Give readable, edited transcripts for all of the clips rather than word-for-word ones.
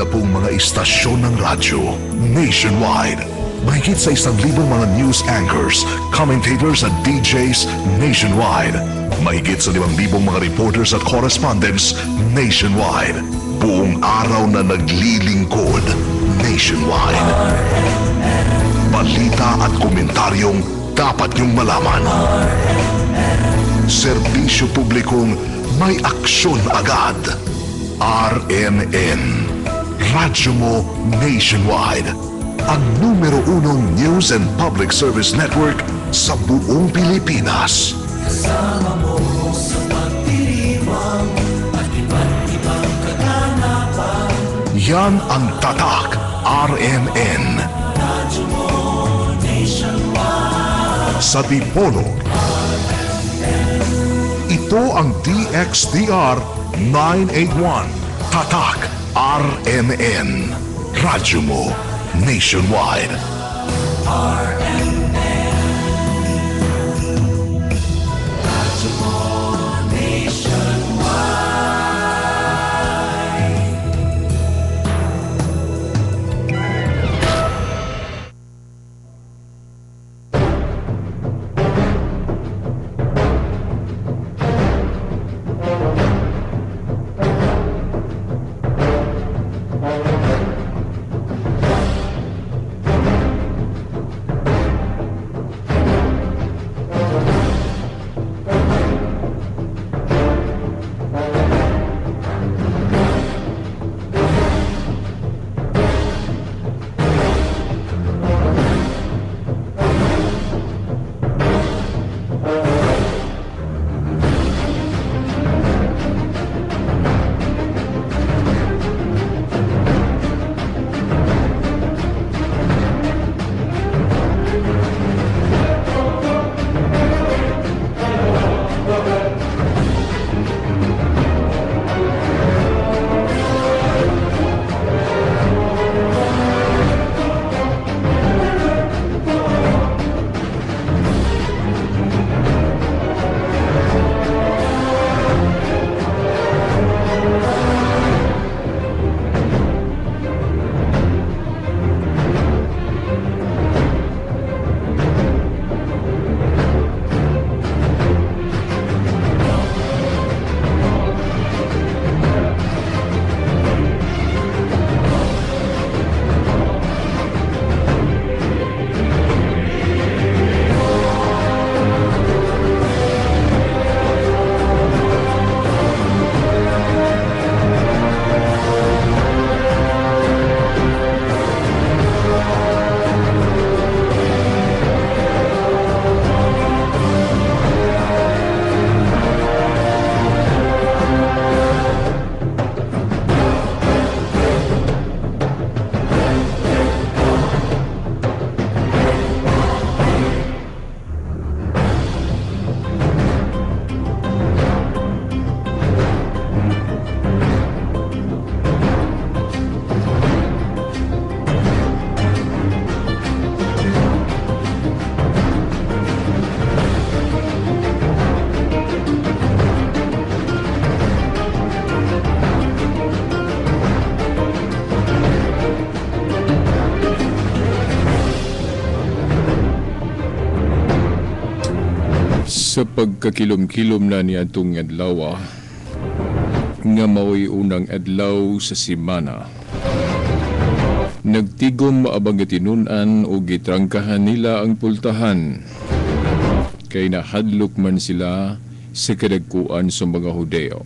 na pong mga istasyon ng radyo nationwide. Mahigit sa 1,000 mga news anchors, commentators at DJs nationwide. Mahigit sa 5,000 mga reporters at correspondents nationwide. Buong araw na naglilingkod nationwide. Balita at komentaryong dapat niyong malaman. Serbisyo publikong may aksyon agad. RMN. Radyo mo nationwide. Ang numero unong news and public service network sa buong Pilipinas. Kasama mo sa pagdiriwang at iba't ibang kaganapan. Yan ang Tatak RMN. Radyo mo nationwide. Sa Dipolog. Ito ang DXDR 981. Tatak RMN. Radyo mo nationwide. RMN. Radyo mo nationwide. Sa pagkakilom-kilom na niadtong adlaw, nga mao'y unang adlaw sa semana, nagtigom ang tinun-an o gitrangkahan nila ang pultahan, kay nahadlok man sila sa kadagkuan sa mga Hudeo.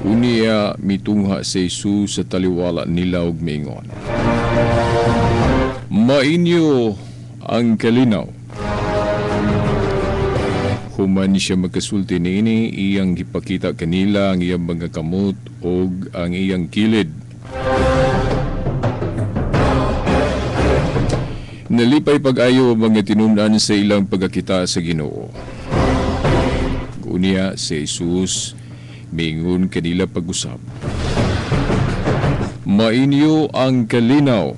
Unya mitungha si Jesus sa taliwala nila og miingon, "Mainyo ang kalinaw." Human siya magkasulti niini, iyang gipakita kanila ang iyang mga kamot og ang iyang kilid. Nalipay pag-ayo ang mga tinun-an sa ilang pagkakita sa Ginoo. Unya si Jesus mingon kanila pag-usab, "Mainyo ang kalinaw.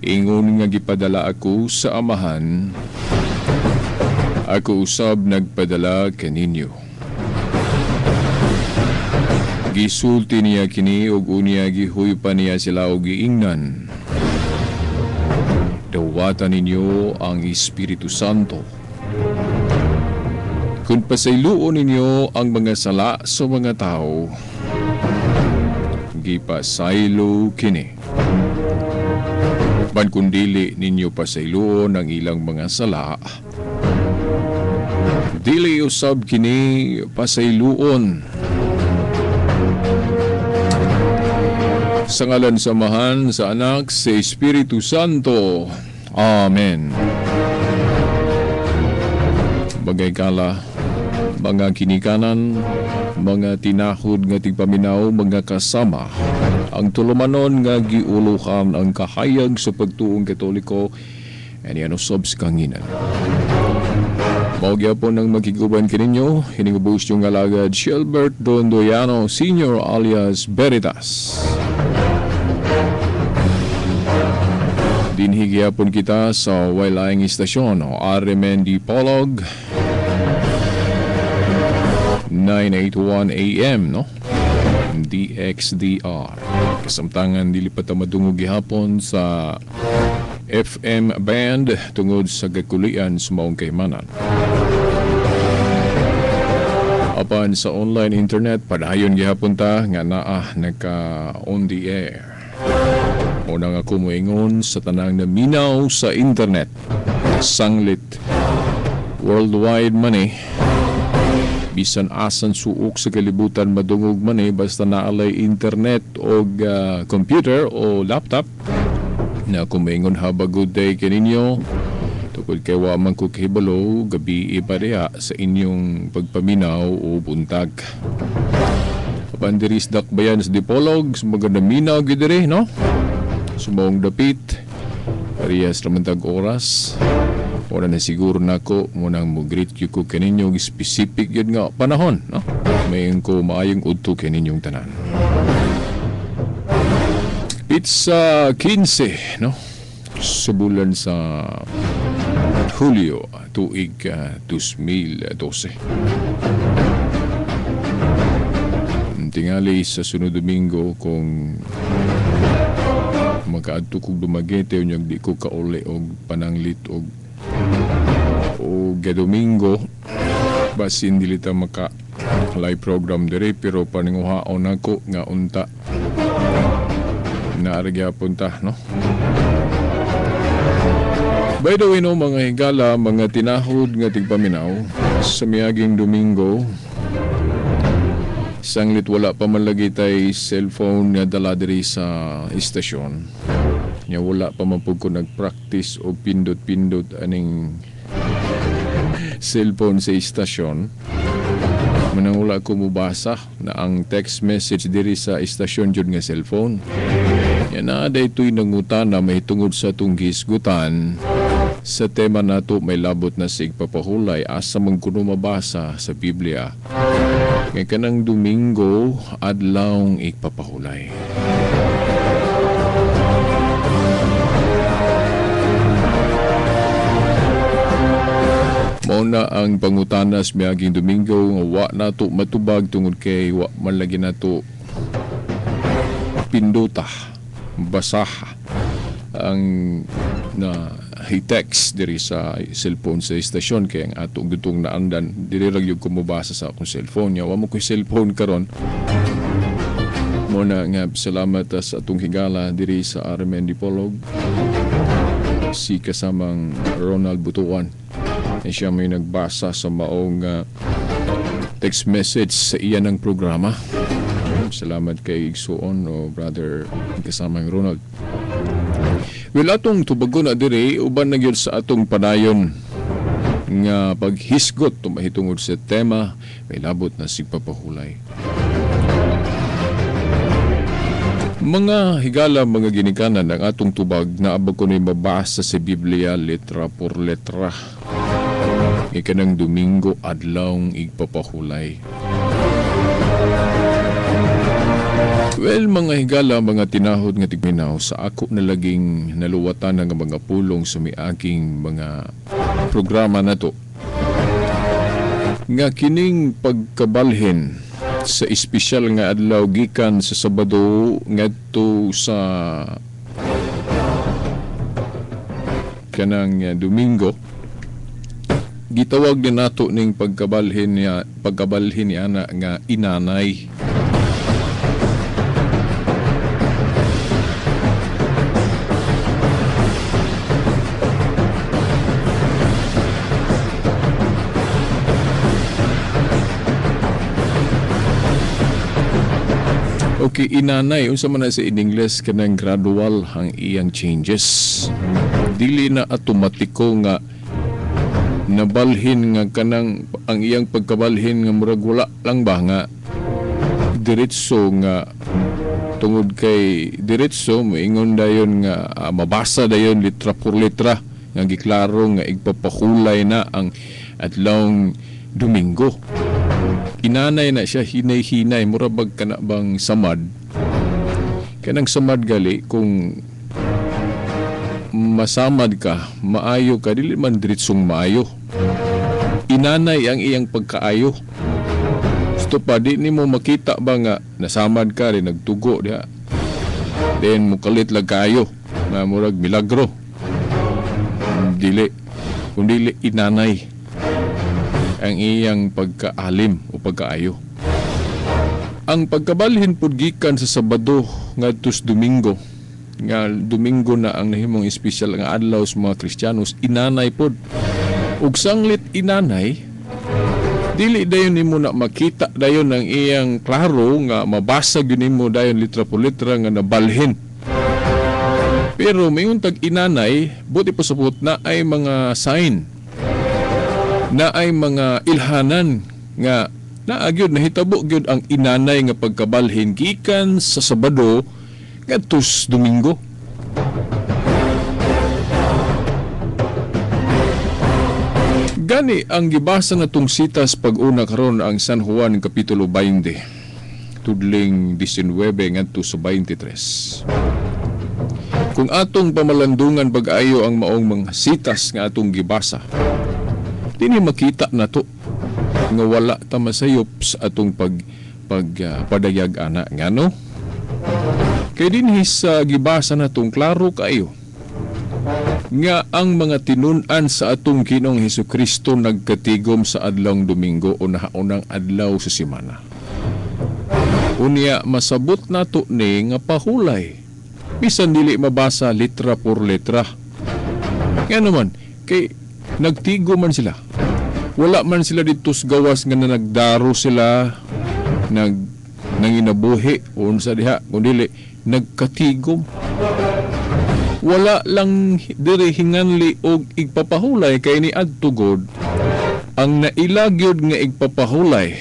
Ingon nga gipadala ako sa Amahan, ako usab nagpadala kaninyo." Gisulti niya kini ug unya gihuypa niya sila og giingnan, "Dawatan ninyo ang Espiritu Santo. Kung pasayloon ninyo ang mga sala sa mga tao, gipasaylo kini. Ban kung dili ninyo pasayloon ang ilang mga sala, dili usab kini pasayloon." Sa ngalan sa Amahan, sa Anak, sa Espiritu Santo. Amen. Bagay kala, mga kinikanan, mga tinahod nga tigpaminaw, mga kasama, ang tulumanon nga giuluhan ang kahayag sa pagtuong Katoliko, ani ano sob sa kanginan. Mao gyapon ang magkiguban kininyo, hiningubos yung alagad Shelbert Dondoyano Sr. alias Veritas. Dinhi gyapon kita sa waylaing istasyon o RMN Dipolog 981 AM, no? DXDR. Kasamtangan dili pa ta madungog gihapon sa FM band tungod sa gakulian sa maong kaymanan. Apan sa online internet padayon gihapon ta nga naa naka on the air. Unang ako moingon sa tanang naminaw sa internet. Sanglit worldwide money. Bisan asan suok sa kalibutan madungog man basta naalay internet o computer o laptop. Na kumingon have a good day kaninyo. Tukod kay wa man ko kahibalo, gabi ipareha sa inyong pagpaminaw o buntag. Apan diri sa Dakbayan sa Dipolog, maganda minaw gyud diri, no? Sumaong dapit, parehas raman tag oras. Ora na siguro nako munang mo-greet gyud ko kaninyo specific gyud nga panahon, no? Mayon ko maayong udto kaninyong tanan. It's 15, no? Sa bulan sa Hulyo, tuig 2012. Tingali sa sunod Domingo kung makaadto kog Dumaguete unyag di ko kauli og pananglit og Domingo, basin dili ta maka live program diri, pero paninguhaon nako nga unta naara gyapon ta, no? By the way, no, mga higala, mga tinahod nga tigpaminaw sa miaging Domingo, sanglit wala pa man lagi tay cellphone nga dala diri sa istasyon. Nya wala pa man pud ko nagpractice o pindot-pindot aning cellphone sa istasyon. Manang wala ko mubasa na ang text message diri sa istasyon jud nga cellphone. Nya naa daytoy nangutana mahitungod sa atong gihisgutan sa tema nato may labot na sa igpapahulay asa man kuno mabasa sa Biblia. Ngay kanang Domingo adlawng igpapahulay. Mao na ang pangutanas miaging Domingo nga wa nato matubag tungod kay wa man lagi nato pinduta, basaha ang na text diri sa cellphone sa istasyon kay ang ato gutong naandan diri ra gyud ko mobasa sa akong cellphone. Nya wa mo koy cellphone karon. Mo na nga salamat sa atong higala diri sa RMN Dipolog, si kasamang Ronald Butuan. Siya may nagbasa sa maong text message sa iya ng programa. Salamat kay Igsuon o brother kasamang Ronald. Well, atong tubagon na diri uban na gyud sa atong padayon nga paghisgot tumahitungod sa tema may labot na sigpapahulay. Mga higala, mga ginikanan, ang atong tubag na abag ko na mabasa sa Biblia letra por letra. Ikanang Domingo adlawng igpapahulay. Well, mga higala, mga tinahod nga tigminaw, sa ako na laging naluwatan ng mga pulong sa miaging mga programa na to. Nga kining pagkabalhin Sa espesyal nga adlaw gikan sa Sabado ngadto sa kanang Domingo, gitawag din nato ning pagkabalhin niya na nga inanay. Okay, inanay, unsa man na sa in English kanang gradual ang iyang changes. Dili na automatiko nga nabalhin nga kanang ang iyang pagkabalhin nga murag wala lang ba nga diretso nga tungod kay diretso moingon dayon nga mabasa dayon litra por litra nga giklaro nga igpapakulay na ang adlawng Domingo. Inanay na siya, hinay-hinay, mura bag kana bang samad. Kanang samad gali, kung masamad ka, maayo ka, dili man diretsong maayo. Inanay ang iyang pagkaayo. Gusto pa, di nimo makita ba nga nasamad ka rin, nagtugo diha. Then mukalit lang kaayo, na murag milagro. Dili, kung dili inanay ang iyang pagkaalim o pagkaayo. Ang pagkabalhin pud gikan sa Sabado ngadto sa Domingo, nga Domingo na ang nahimong espesyal nga adlaw sa mga Kristiyanos, inanay pod. Ug sanglit inanay, dili dayon nimo na makita dayon ang iyang klaro nga mabasa gyud nimo dayon litra por litra nga nabalhin. Pero mayon tag inanay, buti pasabot na ay mga sign, na ay mga ilhanan nga naagyod nahitabo gyud ang inanay nga pagkabalhin gikan sa Sabado ngadto sa Domingo. Gani ang gibasa natong sitas pag-una karon ang San Juan kapitulo 20 tudling 19 ngadto sa 23. Kung atong pamalandungan pag-ayo ang maong mga sitas nga atong gibasa, dini makita na to nga wala ta masayop sa atong padayag ana ngano kay dinhi sa gibasa natong klaro kaayo nga ang mga tinun-an sa atong Ginoong Hesukristo nagkatigom sa adlawng Domingo o nahaunang adlaw sa semana. Unya masabot nato ni nga pahulay bisan dili mabasa litra por letra. Ngano man kay nagtigo man sila. Wala man sila dito sa gawas nga nagdaro sila, nanginabuhi, o unsa diha, kundili, nagkatigom. Wala lang diri hinganli og igpapahulay kay ni adto god. Ang nailagyod nga igpapahulay,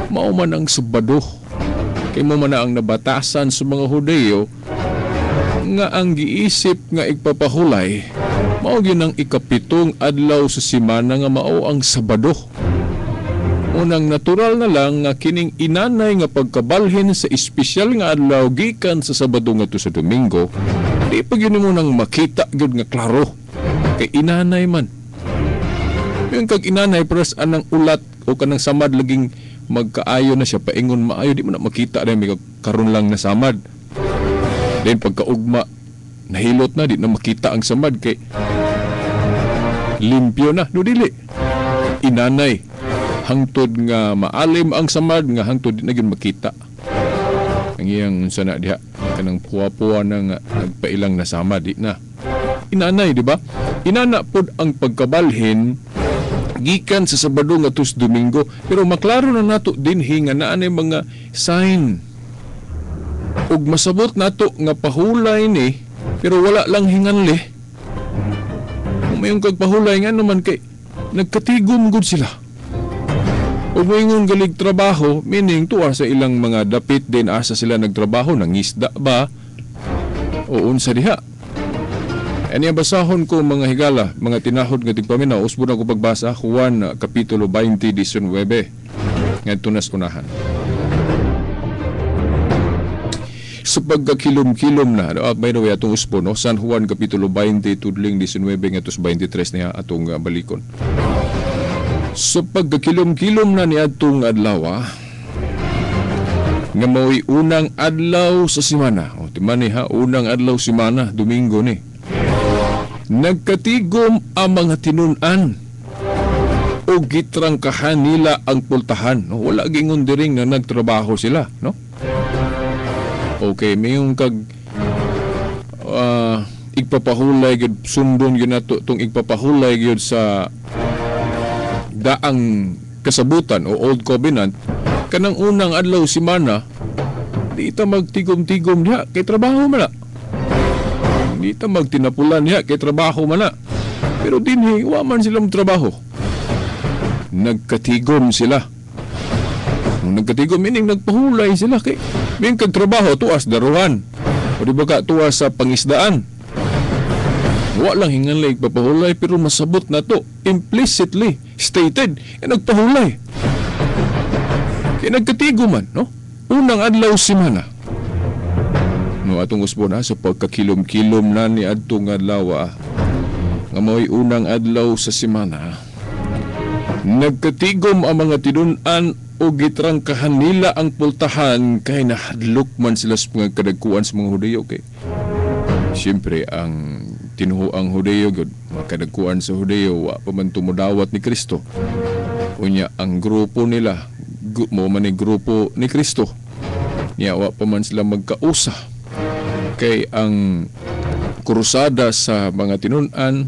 mao man ang Sabado. Kay mo man ang nabatasan sa mga Hudeyo nga ang giisip nga igpapahulay mao gyud ang ikapitong adlaw sa semana nga mao ang Sabado. Unang natural na lang nga kining inanay nga pagkabalhin sa espesyal nga adlaw gikan sa Sabado ngadto sa Domingo, di pa gyud nimo nang makita gyud nga klaro kay inanay man. Yung kag inanay pres anang ulat o kanang samad laging magkaayo na siya paingon maayo, di mo na makita dahil may karon lang na samad. Then pagkaugma nahilot na, di na makita ang samad kay limpyo na. No dili inanay hangtod nga maalim ang samad nga hangtod di na gyud makita ang iyang unsa na diha kanang puwa-puwa na nga nagpailang na samad, di na inanay, di ba? Inana pod ang pagkabalhin gikan sa Sabado ngadto sa Domingo, pero maklaro na nato dinhi nga naa nay mga sign ug masabot nato nga pahulay ni, pero wala lang hinganli. Kung mayong kagpahulay nga naman kay nagkatigom gud sila. Ug moingon galig trabaho, meaning tuwa sa ilang mga dapit din asa sila nagtrabaho, nangisda ba o unsa diha. Ani basahon ko mga higala, mga tinahod nga tigpaminaw, usbon ako pagbasa Juan kapitulo 20:19 ngadto nas unahan. Sa pagkakilom-kilom na, by the way, atong usbon, no? San Juan kapitulo 20 tudling 19 ngadto sa 23 niya atong balikon. Sa pagkakilom-kilom na niadtong adlaw, Nga mao'y unang adlaw sa simana. O, timan ni ha, unang adlaw simana, Domingo ni. Nagkatigom ang mga tinun-an o gitrangkahan nila ang pultahan. No, wala gingon diring na nagtrabaho sila, no? Okay, mayong kag igpapahulay gyud, sundon gyud nato tong igpapahulay gyud sa daang kasabutan o Old Covenant, kanang unang adlaw simana di ta magtigom-tigom diha kay trabaho man na. Di ta magtinapulan diha kay trabaho man na. Pero dinhi wa man silang trabaho. Nagkatigom sila. Nung nagkatigom ining nagpahulay sila kay min kag trabaho tuas daruhan. O di ba ka tuas sa pangisdaan. Wa lang hinganlay igpapahulay pero masabot na to implicitly stated e nagpahulay. Kay nagkatigo man, no? Unang adlaw simana. No, atong usbon ha, sa pagkakilom-kilom na ni adtong adlaw nga mao'y unang adlaw sa simana. Nagkatigom ang mga tinun-an o gitrangkahan nila ang pultahan kay nahadlok man sila sa mga kadagkuan sa mga Hudeyo. Kay siyempre ang tinuhuang Hudeyo gyud, mga kadagkuan sa Hudeyo wa pa man tumudawat ni Kristo. Unya ang grupo nila mo man ni grupo ni Kristo. Nya wa pa man sila magkausa kay ang krusada sa mga tinun-an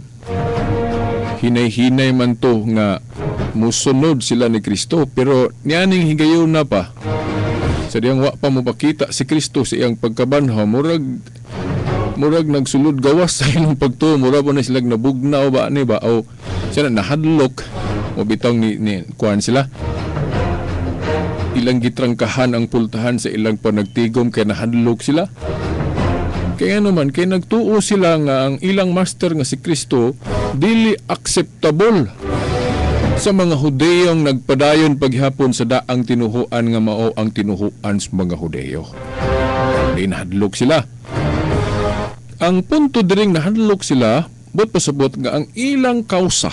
hinay-hinay man to nga musunod sila ni Kristo, pero nianing higayon na pa sa diyang wa pa mopakita si Kristo sa iyang pagkabanhaw, murag nagsulod gawas sa ilang pagtuo, murag pa na sila nabugnaw ba ni ba o sila nahadlok o bitong ni kuan sila ilang gitrangkahan ang pultahan sa ilang panagtigom kay nahadlok sila. Kaya naman kay nagtuo sila nga ang ilang master nga si Kristo dili acceptable sa mga Hudeyong nagpadayon paghapon sa daang tinuhuan nga mao ang tinuhuan sa mga Hudeyo. Di nahadlok sila. Ang punto diring nahadlok sila, but pasabot nga ang ilang kausa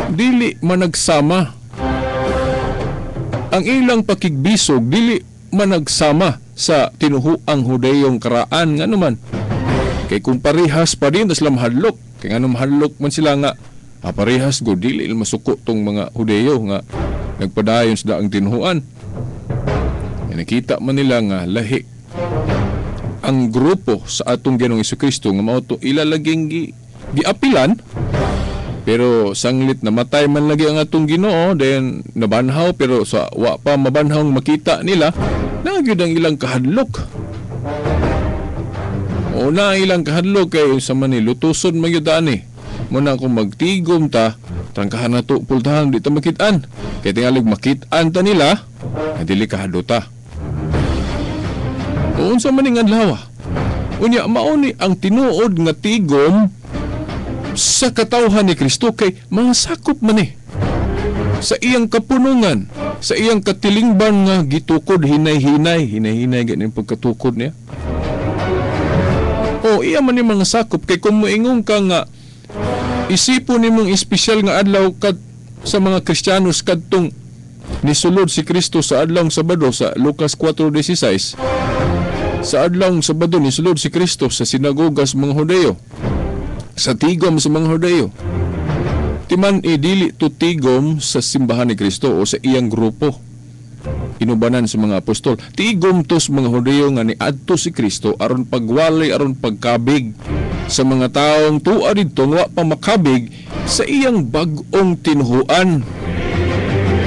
dili managsama. Ang ilang pakigbisog dili managsama sa tinuhuang Hudeyong karaan. Nga naman kay kung parehas pa din sila mahadlok. Kay nga mahadlok man sila nga parehas go dili masuko tong mga Hudeyo nga nagpadayon sa daang tinuhuan. Nakita man nila nga lahi ang grupo sa atong Ginoong Hesukristo nga mao to ila laging giapilan, pero sanglit namatay man lagi ang atong Ginoo, then nabanhaw, pero sa wa pa mabanhaw makita nila na gyud ang ilang kahadlok. O na ilang kahadlok kay sa man ni lutuson man gyud ani. Muna kung magtigom ta, trangkahan na to pultahan, di ta makit-an. Kay tingalig makit-an ta nila, dili kahadlok ta. Unsa man ning adlaw? Unya mao ni ang tinuod nga tigom sa katawhan ni Kristo kay mga sakop man ni sa iyang kapunungan, sa iyang katilingban nga gitukod hinay-hinay, hinay-hinay ganin pagkatukod niya. O iya man ni mga sakop kay kung moingon ka nga isipon nimong espesyal nga adlaw kad sa mga Kristiyanos kadtong nisulod si Kristo sa adlawng Sabado sa Lucas 4:16. Sa adlawng Sabado nisulod si Kristo sa sinagoga sa mga Hudeyo, sa tigom sa mga Hudeyo. Timan idili to tigom sa simbahan ni Kristo o sa iyang grupo inubanan sa mga apostol. Tigom to sa mga Hudeyo nga niadto si Kristo aron pagwalay, aron pagkabig sa mga taong tuwa didto nga wa pa makabig sa iyang bag-ong tinuhuan.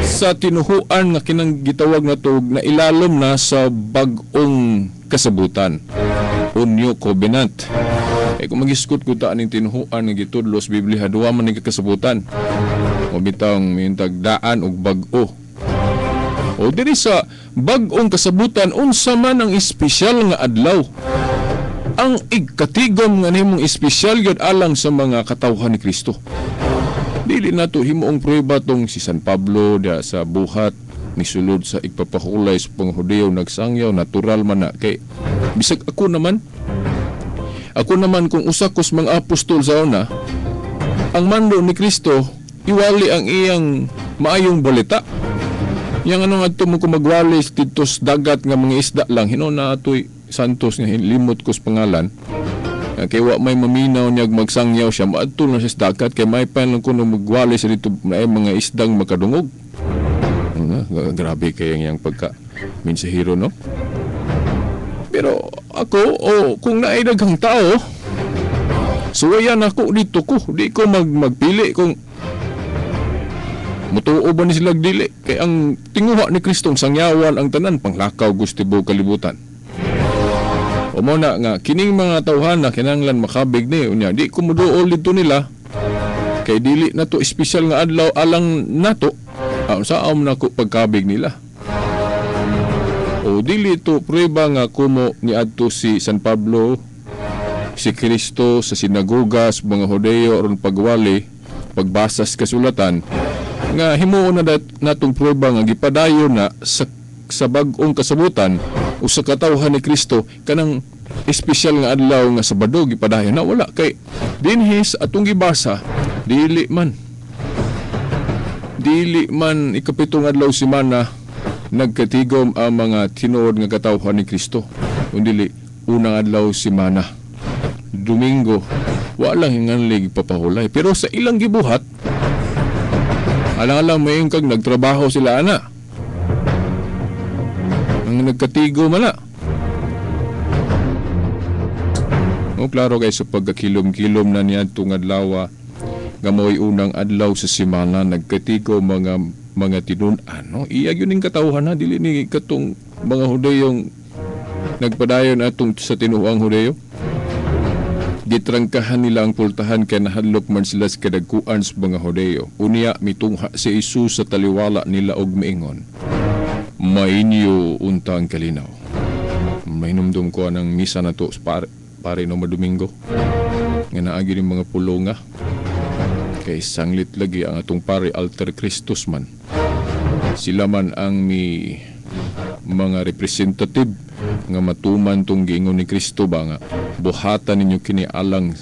Sa tinuhuan nga kinang gitawag na to na ilalom na sa bag-ong kasabutan o New Covenant. Eh kung mag-iskut ko ta aning tinuhuan nga gitudlo sa Biblia, duwa man ni kasabutan. O bitang mintag daan og bag-o. O diri sa bag-ong kasabutan, unsa man ang espesyal nga adlaw? Ang igkatigom nga nihimong espesyal gyud alang sa mga katawhan ni Kristo. Dili nato himuong prueba tong si San Pablo diha sa buhat nisulod sa igpapahulay sa mga Hudeyo nagsangyaw, natural man na kay bisag ako naman kung usa ko sa mga apostol sa una, ang mando ni Kristo iwali ang iyang maayong balita. Yang anong adto mo kung magwalis dito sa dagat nga mga isda lang, hinon na atoy Santos nga limot ko sa pangalan. Kay wa may maminaw niya magsangyaw siya, maadto na siya sa dagat kay may pan lang kuno magwalis dito na mga isdang makadungog. Grabe kay yang pagka mensahero, no? Pero ako, kung naay daghang tao, suwayan ako dito ko, di ko magpili kung mutuo ba ni sila dili. Kay ang tinguha ni Kristong sangyawan ang tanan panglakaw gustibo kalibutan. O mo na nga kining mga tawhan na kinahanglan makabig ni unya di ko moduol didto nila kay dili na to espesyal nga adlaw alang nato, saom na ko pagkabig nila. O dili to prueba nga kumo niadto si San Pablo, si Kristo sa sinagoga sa mga Hudeyo aron pagwali, pagbasa sa kasulatan nga himuon na natong prueba nga gipadayon na sa bag-ong kasabutan o sa katawhan ni Kristo kanang espesyal nga adlaw nga Sabado gipadayon na wala kay dinhi sa atong gibasa dili man ikapitong adlaw semana nagkatigom ang mga tinuod nga katawhan ni Kristo, kundi unang adlaw semana Domingo wa lang hinganli gipapahulay, pero sa ilang gibuhat alang-alang may kag nagtrabaho sila ana. Ang nagkatigo man na. O klaro kay sa pagkakilom-kilom na niya itong adlaw nga mao'y unang adlaw sa semana nagkatigo mga tinun-an, no? Iyag yun yung katawhan na dili ni katong mga Hudeyong nagpadayon atong sa tinuang Hudeyo. Gitrangkahan nila ang pultahan kay nahadlok man sila sa kadagkuan sa mga Hudeyo. Unya mitungha si Jesus sa taliwala nila og miingon, mainyo unta ang kalinaw. Mahinumdum ko anang misa na to sa pare no Domingo nga naagi ning mga pulonga kay sanglit lagi ang atong pare alter Christus man. Sila man ang mi mga representative nga matuman tong giingon ni Kristo ba nga buhatan ninyo kini alang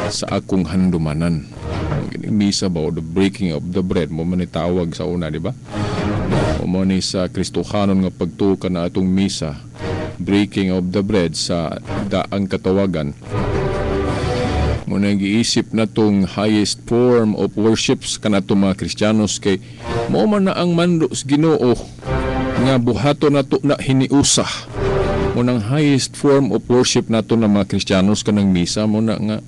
sa akong handumanan. Kining misa ba o the breaking of the bread mo man itawag sa una, di ba? O mo ni sa Kristohanon nga pagtuo na atong misa, breaking of the bread sa daang katawagan. Mo na giisip na tong highest form of worships kanato mga Kristiyanos kay mo man na ang mando sa Ginoo nga buhaton nato na hiniusa. Mo nang highest form of worship nato na mga Kristiyanos kanang misa mo na nga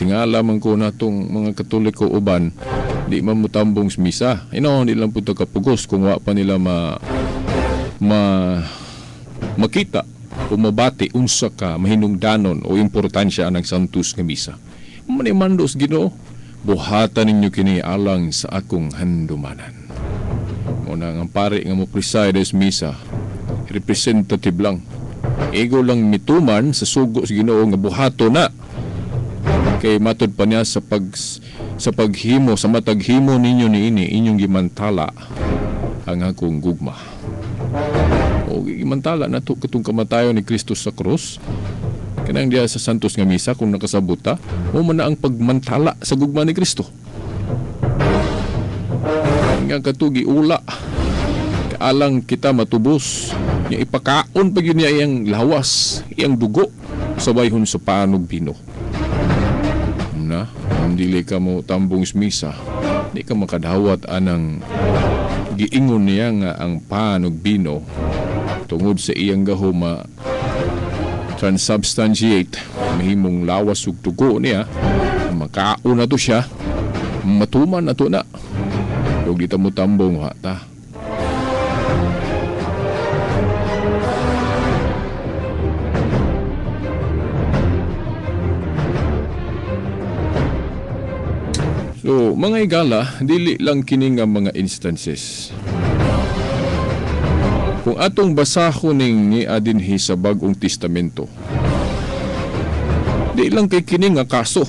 tingala man ko natong mga Katoliko uban di man motambong sa misa. Ino di lang pud kapugos kung wa pa nila makita o mabati unsa ka mahinungdanon o importansya anang santos nga misa. Mo ni mando sa Ginoo, buhatan ninyo kini alang sa akong handumanan. Mo na ang pare nga mo preside sa misa, representative lang. Ego lang mituman sa sugo sa Ginoo nga buhato na. Kay matud pa niya sa paghimo, sa mataghimo ninyo niini inyong gimantala ang akong gugma. O gimantala na to katong kamatayon ni Kristo sa krus. Kanang diya sa santos nga misa kung nakasabot ta, mo man na ang pagmantala sa gugma ni Kristo. Nga katugi ula alang kita matubos niya ipakaon pag yun niya iyang lawas, iyang dugo sabayhon sa panog bino. Na, dili ka mo tambong sa misa, di ka makadawat anang giingon niya nga ang panog bino tungod sa iyang gahoma transubstantiate, mahimong lawas ug dugo niya, makaon na to siya, matuman na to na. Ug di ta mo tambong ha ta. So, mga igala, dili lang kini nga mga instances. Kung atong basahon ning niya dinhi sa Bag-ong Testamento, di lang kay kini nga kaso.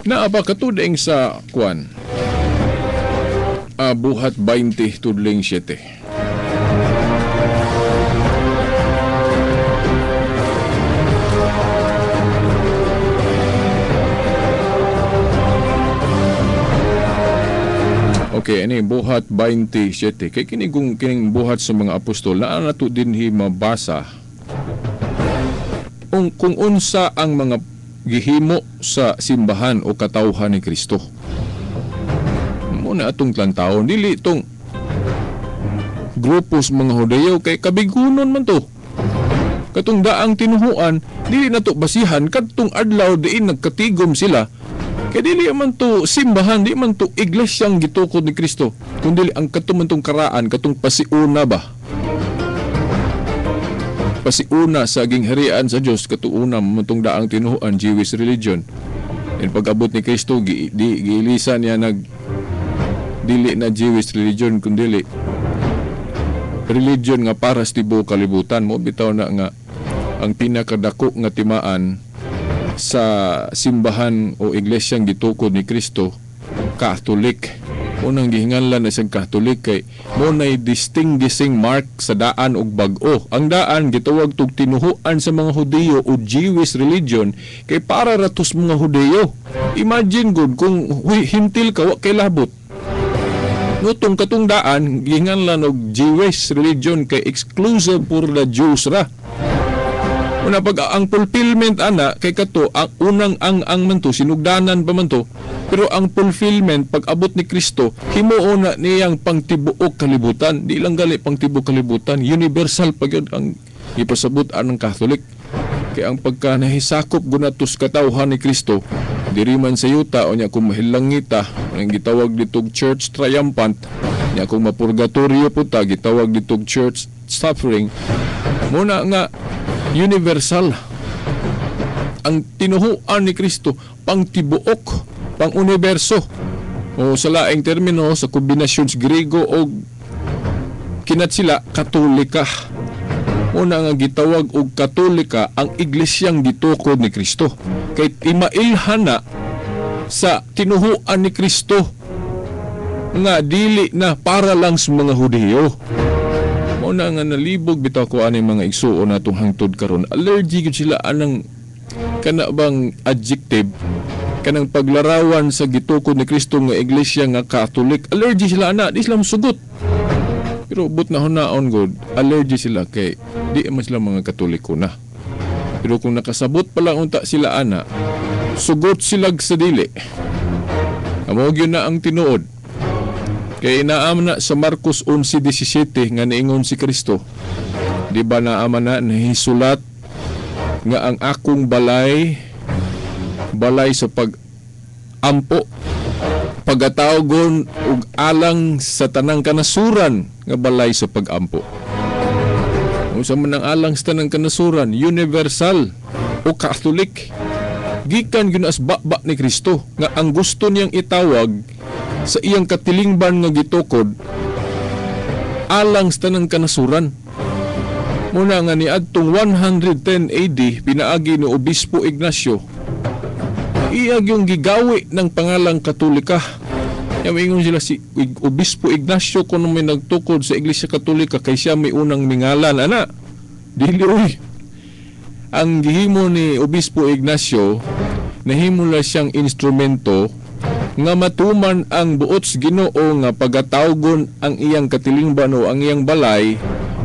Naa ba katudeng sa kwan? Buhat 20 tudling 7. Okay, ani Buhat 27. Kay kini kung kining Buhat sa mga Apostol naa nato dinhi mabasa kung unsa ang mga gihimo sa simbahan o katawhan ni Kristo. Muna atong lantawon, dili itong grupo sa mga Hudeyo kay kabigunon man to. Katong daang tinuhuan, dili na to basihan kadtong adlaw diin nagkatigom sila. Kay dili man to simbahan, di man to iglesyang gitukod ni Kristo, kundi ang kato man tong karaan, katong pasiuna ba? Pasiuna sa gingharian sa Dios, katuuna man tong daang tinuhuan, Jewish religion. And pag-abot ni Kristo, giilisa niya nag dili na Jewish religion, kundi religion nga para sa tibuok kalibutan. Mo bitaw na nga ang pinakadako nga timaan sa simbahan o iglesyang gitukod ni Kristo, Catholic. Unang gihinganlan na siyang Catholic kay mo nay distinguishing mark sa daan og bag-o. Ang daan gitawag tug tinuhuan sa mga Hudiyo o Jewish religion kay para ratos mga Hudiyo. Imagine gud kung huy, hintil ka, wa kay labot. Nutong katong daan gihinganlan og Jewish religion kay exclusive for the Jews ra. Una pag ang fulfillment ana kay kato ang unang ang man to, sinugdanan pa man to, pero ang fulfillment pag abot ni Kristo, himuon na niyang pangtibuok kalibutan. Di lang gali pangtibuok kalibutan, universal pa gyud ang ipasabot anang Catholic. Kay ang pagka nahisakop gunatos katawhan ni Kristo diri man sa yuta, o nya kung mahilangita ang gitawag ditog church triumphant, nya kung mapurgatorio po ta, gitawag ditog church suffering. Muna nga universal ang tinuhuan ni Kristo, pangtibuok, pang universo, o sa laing termino sa kombinasyon sa Griego o kinatsila, Katolika. Una nga gitawag og Katolika ang iglesyang gitukod ni Kristo kay timailhan na sa tinuhuan ni Kristo nga dili na para lang sa mga Hudiyo. Muna nga nalibog bitaw ko ani mga igsuon natong hangtod karon. Allergy gyud sila anang kana bang adjective, kanang paglarawan sa gitukod ni Kristo nga iglesia nga Catholic. Allergy sila ana, di sila musugot. Pero but na hunaon god, allergy sila kay di man sila mga Katoliko na. Pero kung nakasabot pa lang unta sila ana, sugot sila sa dili. Amo gyud na ang tinuod. Kay inaam na sa Marcos 11:17 nga niingon si Kristo. Di ba naama na nahisulat nga ang akong balay, balay sa pag-ampo, pagatawgon og alang sa tanang kanasuran nga balay sa pag-ampo. Unsa man ang alang sa tanang kanasuran, universal o Catholic. Gikan gyud as baba ni Kristo nga ang gusto niyang itawag sa iyang katilingban nga gitukod alang sa tanang kanasuran. Muna nga niadtong 110 AD pinaagi ni Obispo Ignacio, iyag yung gigawi ng pangalang Katolika. Ingon sila si Obispo Ignacio kung may nagtukod sa Iglesia Katolika kay siya may unang mingalan ana. Dili oy. Ang gihimo ni Obispo Ignacio, nahimo la siyang instrumento nga matuman ang buot sa Ginoo nga pagatawgon ang iyang katilingban o ang iyang balay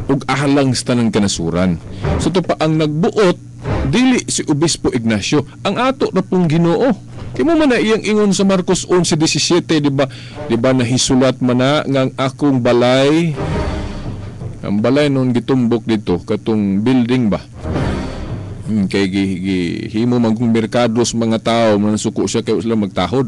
ug alang sa tanang kanasuran. So to pa ang nagbuot dili si Obispo Ignacio, ang ato na pong Ginoo. Kay mo man na iyang ingon sa Marcos 11:17, di ba? Di ba nahisulat man na nga ang akong balay, ang balay nun gitumbok dito katong building ba? Kay gihimo man kung merkado sa mga tao, mansuko siya kay sila magtahod.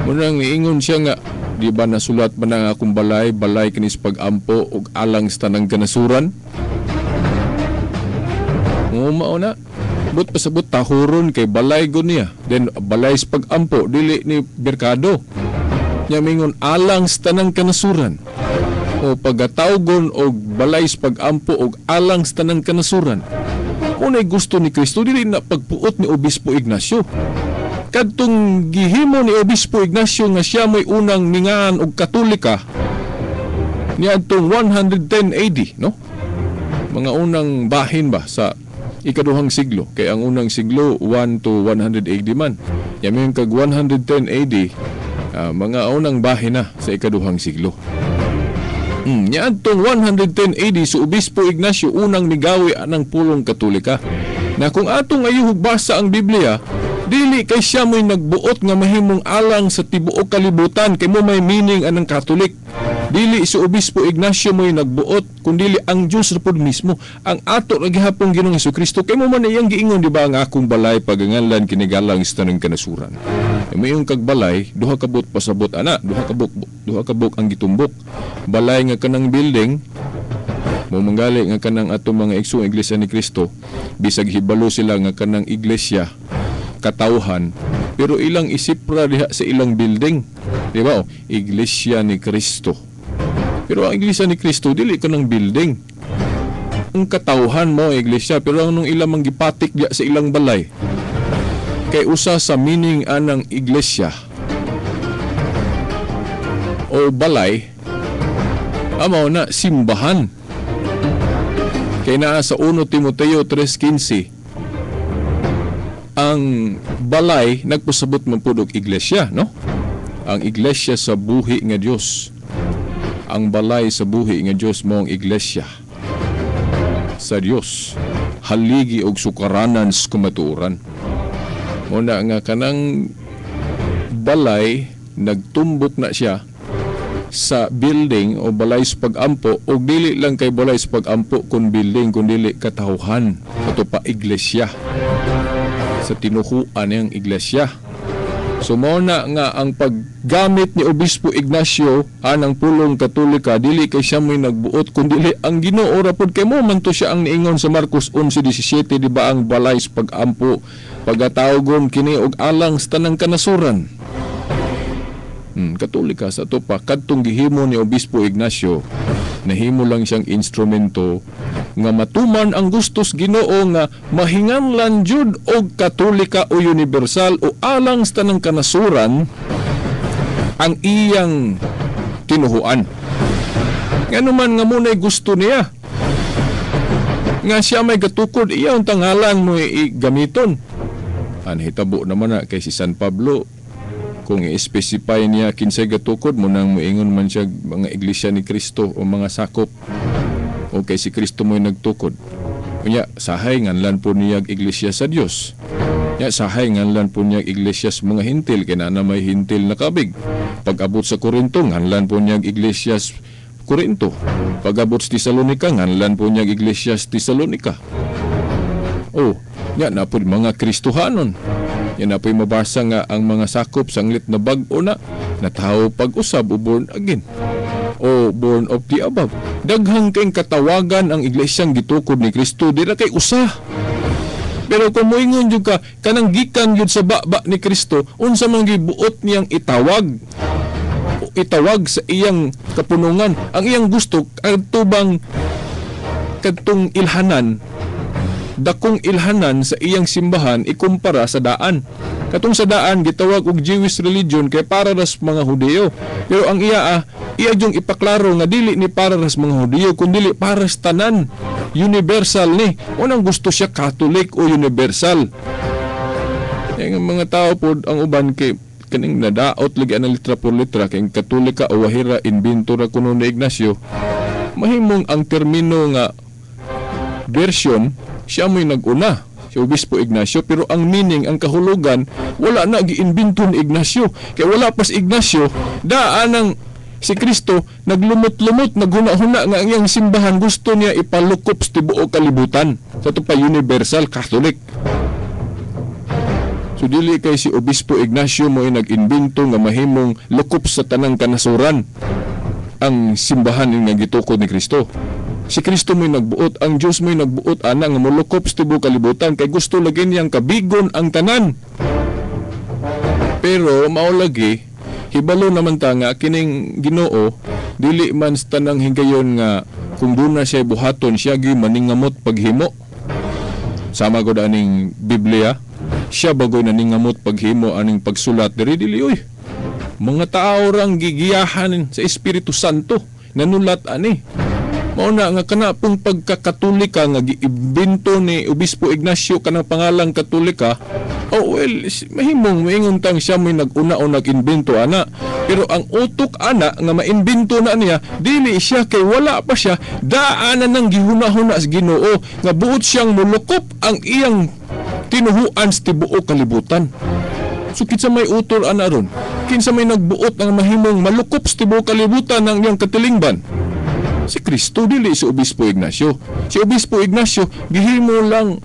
Munang niingon siya nga, di ba nasulat man ang akong balay, balay kinis pag-ampo ug alang sa tanang kanasuran? Mao na. But pasabot tahuron kay balay gud niya. Then balay sa pag-ampo dili ni merkado. Nya mingon alang sa tanang kanasuran. O pagatawgon og balay sa pag-ampo og alang sa tanang kanasuran. Unay gusto ni Kristo dili na pagpuot ni Obispo Ignacio. Kadtong gihimo ni Obispo Ignacio nga siya may unang ningaan og Katolika niadtong 110 AD, no? Mga unang bahin ba sa ikaduhang siglo, kay ang unang siglo 1 to 100 AD man. Yamin kag 110 AD, Mga unang bahina sa ikaduhang siglo. Niadtong 110 AD, si Obispo Ignacio unang nigawi anang pulong Katolika. Na kung atong ayuhog basa ang Biblia, dili kay siya mo'y nagbuot nga mahimong alang sa tibuok kalibutan kay mo may meaning anang Catholic. Dili si Obispo Ignacio mo'y nagbuot, kundili ang Dios ra pud mismo, ang ato ra gihapong Ginoong Hesukristo, kay mo man iyang giingon, di ba, ang akong balay paganganlan kinigalang sa tanang kanasuran. E mayong kag balay, duha ka buot pasabot ana, duha ka buok ang gitumbok. Balay nga kanang building mo, manggali nga kanang atong mga igsoong Iglesia ni Cristo, bisag hibalo sila nga kanang iglesia katawhan, pero ilang isipra diha sa ilang building, di ba, oh, Iglesia ni Cristo. Pero ang Iglesia ni Cristo dili kanang building, ang katawhan mo ang iglesia, pero ang nung ilang manggipatik diha sa ilang balay, kay usa sa meaning anang iglesia o balay amo na simbahan, kay naa sa 1 Timoteo 3:15, ang balay nagpasabot man pud og iglesia, no? Ang iglesia sa buhi nga Dios, ang balay sa buhi nga Dios mo ang iglesia sa Dios, haligi og sukaranan sa kamatuoran. Mo na nga kanang balay nagtumbok na siya sa building o balay sa pag-ampo, o dili lang kay balay sa pag-ampo kun building, kun dili katawhan ato pa iglesia, sa tinuhuan ng iglesia. So mao na nga ang paggamit ni Obispo Ignacio anang pulong Katolika, dili kay siya mo'y nagbuot, kun dili ang Ginoo ra pud, kay mo man to siya ang niingon sa Marcos 11:17, di ba, ang balay sa pag-ampo pagatawgon kini og alang sa tanang kanasuran. Katolika sa ato pa, kadtong gihimo ni Obispo Ignacio, nahimo lang siyang instrumento nga matuman ang gustos Ginoo nga mahinganlan jud og Katolika o universal o alang sa tanang kanasuran ang iyang tinuhuan. Ngano man nga muna'y gusto niya nga siya may gatukod, iyang tangalan mo gamiton. Ang hitabo naman na kay si San Pablo, kung i-specify niya kinsay gatukod mo, nang moingon man siya mga iglesia ni Kristo o mga sakop o kay si Kristo mo'y nagtukod. Unya, sahay nganlan po niya iglesia sa Dios. Nya sahay nganlan po niya iglesia sa mga Hintil kay naa na may Hintil na kabig. Pag-abot sa Korinto, nganlan po niya iglesia sa Korinto. Pag-abot sa Tesalonika, nganlan po niya iglesia sa Tesalonika. Oh, nya na po mga Kristohanon. Yan na po'y mabasa nga ang mga sakop sanglit na bag-o na natawo pag-usab o born again o born of the above. Daghang kay katawagan ang iglesyang gitukod ni Kristo, di ra kay usa. Pero kung moingon jud ka kanang gikan jud sa baba ni Kristo, unsa man gibuot niyang itawag o itawag sa iyang kapunungan, ang iyang gusto kadto bang kadtong ilhanan, dakong ilhanan sa iyang simbahan ikumpara sa daan. Katong sa daan gitawag og Jewish religion kay para ras mga Hudeo. Pero ang iya iya yung ipaklaro nga dili ni para ras mga Hudeo kun dili para sa tanan. Universal ni. Unang gusto siya Catholic o universal. Yung mga tao pod, ang uban kay kaning nadaot lagi ang litra por litra kay Katolika o wahira imbento ra kuno ni Ignacio. Mahimong ang termino nga version siya mo'y nag-una, si Obispo Ignacio, pero ang meaning, ang kahulugan, wala na giimbento ni Ignacio. Kaya wala pa si Ignacio, daan ang si Kristo naglumot-lumot, naghuna-huna nga ang iyang simbahan gusto niya ipalukop sa tibuok kalibutan. Sa ito pa universal Catholic. So dili kay si Obispo Ignacio mo'y nag-imbento nga mahimong lukop sa tanang kanasuran ang simbahan nga gitukod ni Kristo. Si Kristo mo'y nagbuot, ang Diyos mo'y nagbuot ana nga molukop sa tibuok kalibutan kay gusto lagi niyang kabigon ang tanan. Pero mao lagi, hibalo naman ta nga kining Ginoo dili man sa tanang higayon nga kung duna siya buhaton, siya gyud maningamot paghimo. Sama gud aning Biblia, siya bagoy naningamot paghimo aning pagsulat diri, dili oy. Mga tao rang gigiyahan sa Espiritu Santo nanulat ani. Mao na nga kana pong pagkakatolika nga giimbento ni Obispo Ignacio kanang pangalang Katolika, oh well, mahimong maingon tang siya may nag-una o nag-imbento ana. Pero ang utok ana nga maimbento na niya, dili siya kay wala pa siya, daan na nang gihuna-huna sa Ginoo nga buot siyang mulukop ang iyang tinuhuan sa tibuok kalibutan. So kinsa may utol ana ron? Kinsa may nagbuot ang mahimong malukop sa tibuok kalibutan ang iyang katilingban? Si Kristo, dili si Obispo Ignacio. Si Obispo Ignacio gihimo lang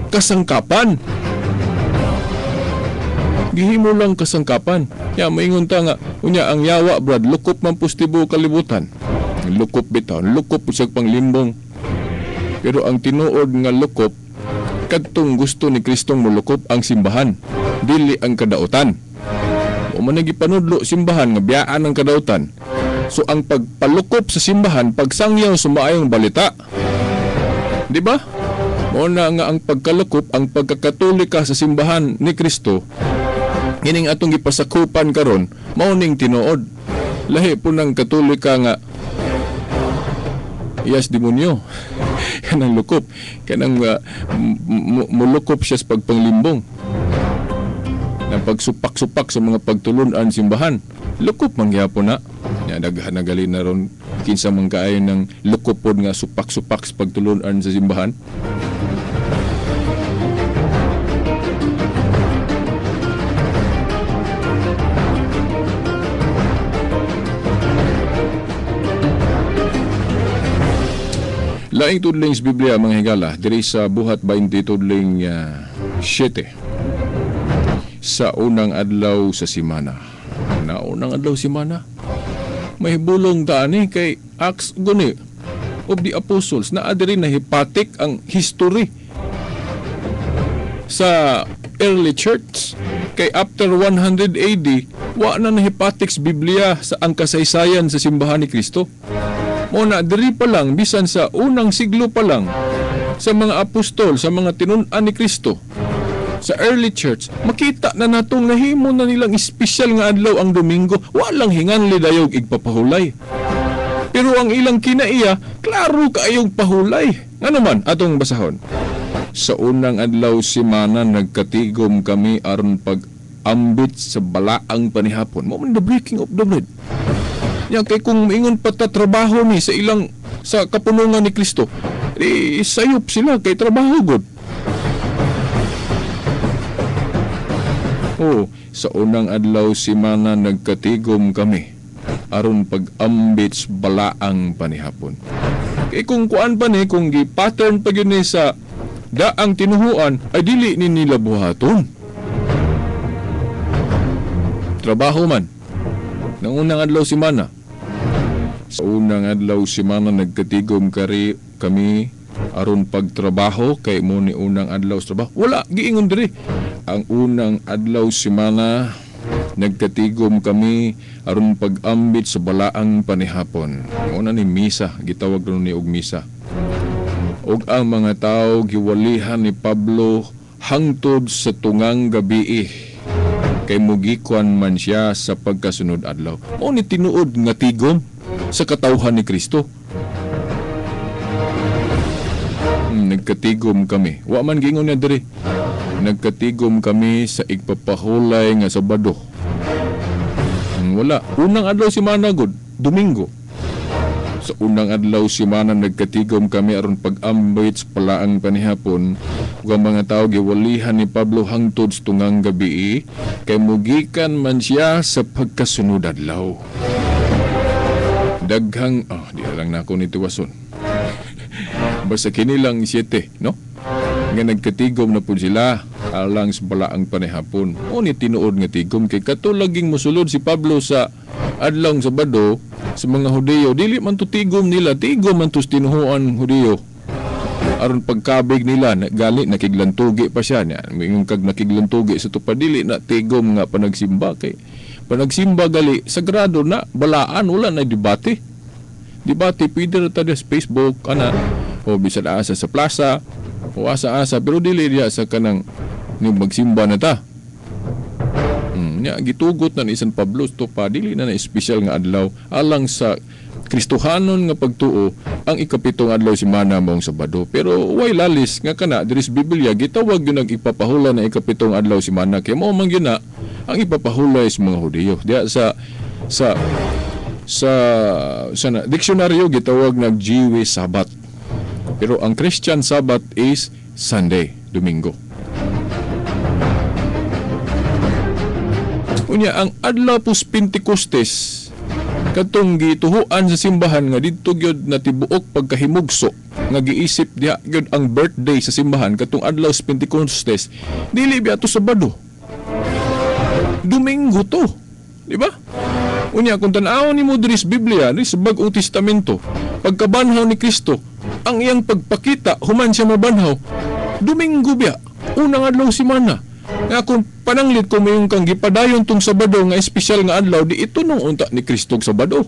kasangkapan. Gihimo lang kasangkapan. Ya maingon ta nga unya ang yawa brad lukop man pud tibuok kalibutan. Lukop bitaw, lukop pud siya panglimbong. Pero ang tinuod nga lukop kadtong gusto ni Kristong molukop ang simbahan, dili ang kadautan. O man gipanudlo simbahan nga biyaan ang kadautan. So ang pagpalukop sa simbahan, pagsangyaw sa maayong balita. Di ba? Mao na nga ang pagkalukop, ang pagkakatolika sa simbahan ni Kristo, kining atong gipasakupan karon, mao ning tinuod. Lahi po ng Katolika nga iyas demonyo. Kanang lukop, kanang mulukop siya sa pagpanglimbong. Nang pagsupak-supak sa mga pagtulunan simbahan, lukop man gyapon na. Ya daghan nagali na ron kinsa man kaayo ng lukop pod nga supak-supak sa pagtulunan sa simbahan. Laing tudling sa Biblia mga higala diri sa Buhat 20 tudling 7 sa unang adlaw sa simana. Na unang adlaw simana may bulong ta ani kay Acts guni of the Apostles na adiri na hipatik ang history sa early church kay after 100 AD wa na nahipatik sa Biblia sa ang kasaysayan sa simbahan ni Kristo. Mo na diri pa lang bisan sa unang siglo pa lang sa mga apostol, sa mga tinun-an ni Kristo sa early church, makita na natong nahimo na nilang espesyal nga adlaw ang Domingo, walang hinganli dayog igpapahulay. Pero ang ilang kinaiya, klaro kaayong pahulay. Ngano man atong basahon. Sa unang adlaw simana nagkatigom kami aron pag-ambit sa balaang panihapon. Mo man the breaking of the bread. Ya kay kung ingon pa ta trabaho ni sa ilang sa kapunungan ni Kristo, di sayop sila kay trabaho gud. Oh, sa unang adlaw simana nagkatigom kami aron pag-ambit sa balaang panihapon. Kay kung kuan pa ni, kung gi-pattern pa gyud ni sa daang tinuhuan, ay dili ni nila buhaton. Trabaho man nang unang adlaw simana. Sa unang adlaw simana nagkatigom kami aron pagtrabaho kay mo ni unang adlaw sa trabaho. Wala giingon diri. Ang unang adlaw simana nagkatigom kami aron pag-ambit sa balaang panihapon. Una ni misa, gitawag ron ni og misa. Og ang mga tawo giwalihan ni Pablo hangtod sa tungang gabii kay mugikuan man siya sa pagkasunod adlaw. Mao ni tinuod nga tigom sa katawhan ni Kristo. Nagkatigom kami. Wa man giingon niya diri. Nagkatigom kami sa igpapahulay nga Sabado. Wala. Unang adlaw simana gud, Domingo. Sa unang adlaw simana nagkatigom kami aron pag-ambit sa palaang panihapon. Ug ang mga tawo giwalihan ni Pablo hangtod sa tungang gabii kay mugikan man siya sa pagkasunod adlaw. Daghang di lang nako ni tiwason. Basta kini lang 7, no? Nga nagkatigom na pud sila alang sa balaang panihapon. O ni tinuod nga tigom kay katulaging mosulod si Pablo sa adlawng Sabado sa mga Hudiyo, dili man to tigom nila, tigom man to tinuhuan Hudiyo. Aron pagkabig nila, gali nakiglantugi pa siya niya. Mingon kag nakiglantugi sa tupad, dili na tigom nga panagsimba kay panagsimba gali sagrado na balaan, wala na debate. Debate pwede ra ta sa Facebook ana o bisan asa sa plaza o asa-asa, pero dili diya sa kanang ni magsimba na ta. Nya gitugot na ni San Pablo to pa dili na espesyal nga adlaw alang sa Kristohanon nga pagtuo ang ikapitong adlaw semana maong Sabado. Pero way lalis nga kana diri sa Biblia gitawag gyud ang ipapahulay na ikapitong adlaw semana kay mao man gyud na ang ipapahulay sa mga Hudiyo. Diha sa sa sa sa na, diksyonaryo gitawag nag Jewish Sabbath. Pero ang Christian Sabbath is Sunday, Domingo. Unya ang adlaw pus Pentecostes katong gituhuan sa simbahan nga didto gyud na tibuok pagkahimugso nga giisip diha gyud ang birthday sa simbahan katong adlaw sa Pentecostes, dili biya to Sabado, Domingo to, di ba? Unya kung tan-awon nimo diri sa Biblia, diri sa Bag-ong Testamento, pagkabanhaw ni Kristo, ang iyang pagpakita human siya mabanhaw, Domingo biya, unang adlaw semana. Nga kung pananglit ko mayong kang gipadayon tong Sabado nga espesyal nga adlaw, di ito nung unta ni Kristo og Sabado.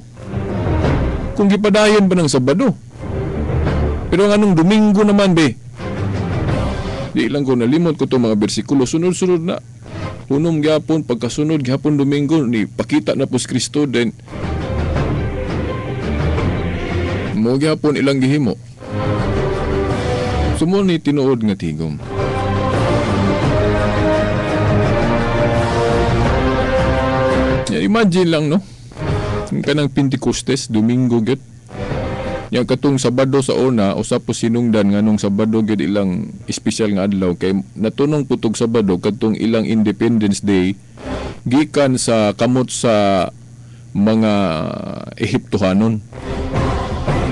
Kung gipadayon ba ng Sabado. Pero ang anong Domingo naman be? Di lang ko nalimot ko itong mga bersikulo. Sunod-sunod na. Hunom gyapon, pagkasunod gyapon Domingo, ni pakita na po si Kristo, then mo gyapon ilang gihimo. Sumo ni tinuod nga tigom. Imagine lang, no? Yung kanang Pentecostes, Domingo gyud. Yang katong Sabado sa una, usa po sinungdan nga nung Sabado gyud ilang espesyal nga adlaw kay natunong putog Sabado kadtong ilang Independence Day gikan sa kamot sa mga Ehiptohanon.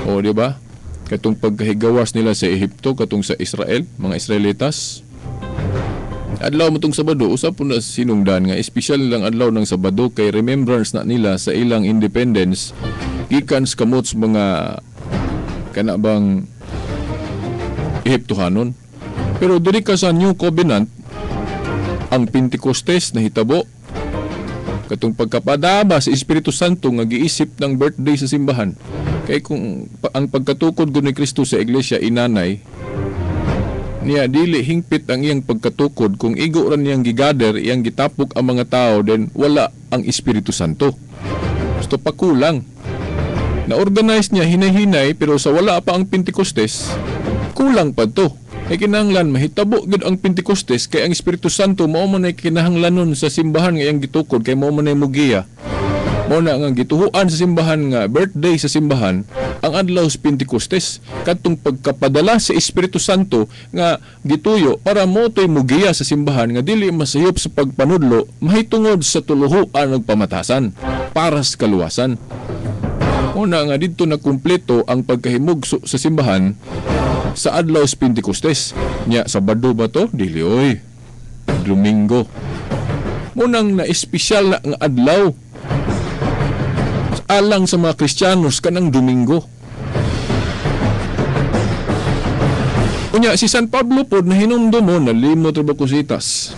O di ba? Katong pagkahigawas nila sa Ehipto, katong sa Israel, mga Israelitas. Adlaw mo tong Sabado, usa po na sinungdan nga espesyal lang adlaw ng Sabado kay remembrance na nila sa ilang independence gikan sa kamot sa mga kana bang Ehiptohanon. Pero diri ka sa New Covenant, ang Pentecostes nahitabo katong pagkapadama sa Espiritu Santo nga giisip ng birthday sa simbahan. Kay kung ang pagkatukod gud ni Kristo sa iglesia inanay niya, dili hingpit ang iyang pagkatukod. Kung igo ra niyang gigather, iyang gitapok ang mga tao, then wala ang Espiritu Santo. Gusto pa kulang. Na-organize niya hinay-hinay, pero sa wala pa ang Pentecostes, kulang pa to. Kay kinahanglan mahitabo gyud ang Pentecostes kay ang Espiritu Santo mao man ay kinahanglanon sa simbahan nga iyang gitukod kay mao man ay mugiya. Mao na nga gituhuan sa simbahan nga birthday sa simbahan ang adlaw sa Pentecostes kadtong pagkapadala sa Espiritu Santo nga gituyo para mo to'y mugiya sa simbahan nga dili masayop sa pagpanudlo mahitungod sa tuluhuan ug pamatasan para sa kaluwasan. Una nga didto na kumpleto ang pagkahimugso sa simbahan sa adlaw sa Pentecostes. Nya Sabado ba to? Dili oy. Domingo. Munang na espesyal na nga adlaw alang sa mga Kristiyanos kanang Domingo. Unya si San Pablo pod nahinumdum mo nalimot ra ba kusitas.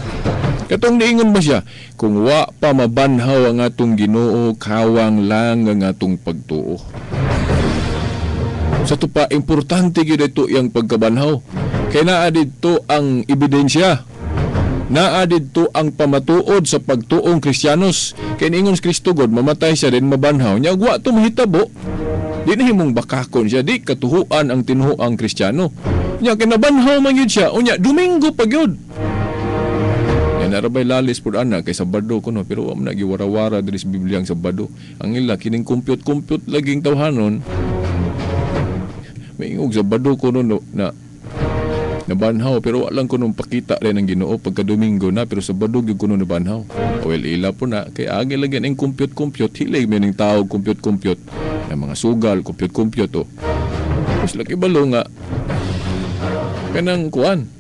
Katong niingon ba siya, kung wa pa mabanhaw ang atong Ginoo, kawang lang ang atong pagtuo. Sa to pa importante gyud ito iyang pagkabanhaw. Kay naa didto ang ebidensya. Naa didto ang pamatuod sa pagtuong Kristiyanos. Kay niingon si Kristo God, mamatay siya din mabanhaw. Nya wa to mahitabo. Di nahimong bakakon siya, di katuhuan ang tinuoang Kristiyano. Nya kinabanhaw man gyud siya, unya Domingo pa gyud. Nya narabay lalis pud ana kay Sabado kuno, pero wa man nagiwara-wara diri sa Biblia ang Sabado. Ang ila kining compute-compute laging tawhanon. May ingog Sabado kuno no, na nabanhaw, pero wa lang kuno pakita rin ang Ginoo pagka Domingo na, pero Sabado gyud kuno nabanhaw. Well, ila po na kay agi lagi ning compute-compute, hilay man ning tao compute-compute, ang mga sugal compute-compute oh. Mas lagi balo nga kanang kuan.